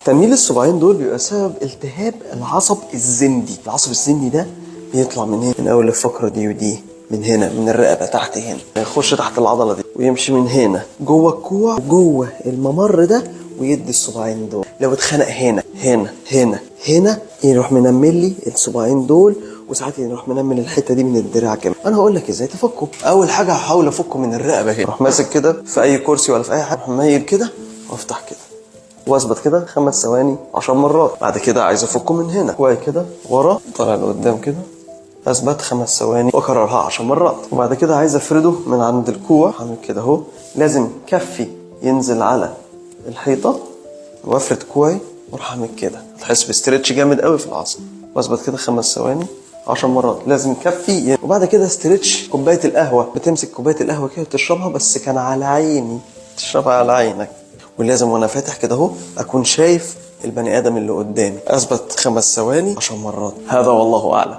تنميل الصباعين دول بيبقى سبب التهاب العصب الزندي. العصب الزندي ده بيطلع من هنا، من اول الفقرة دي ودي، من هنا من الرقبة تحت هنا، يخش تحت العضلة دي ويمشي من هنا جوه الكوع وجوه الممر ده ويدي الصباعين دول. لو اتخنق هنا هنا هنا هنا يروح منمل لي الصباعين دول، وساعات يروح منمل الحتة دي من الدراع كمان. انا هقول لك ازاي تفكه. اول حاجة هحاول افكه من الرقبة هنا، اروح ماسك كده في اي كرسي ولا في اي حاجة، اروح مايل كده وافتح كده واثبت كده 5 ثواني 10 مرات. بعد كده عايز افكه من هنا، كوعي كده ورا طالع لقدام كده، اثبت 5 ثواني واكررها 10 مرات. وبعد كده عايز افرده من عند الكوع، هعمل كده اهو، لازم كفي ينزل على الحيطة وافرد كوعي واروح اعمل كده، هتحس ب stretch جامد قوي في العصب. واثبت كده 5 ثواني 10 مرات، لازم كفي. وبعد كده stretch كوباية القهوة، بتمسك كوباية القهوة كده وتشربها، بس كان على عيني، تشربها على عينك. ولازم وانا فاتح كده اهو اكون شايف البني ادم اللي قدامي. اثبت 5 ثواني 10 مرات. هذا والله اعلم.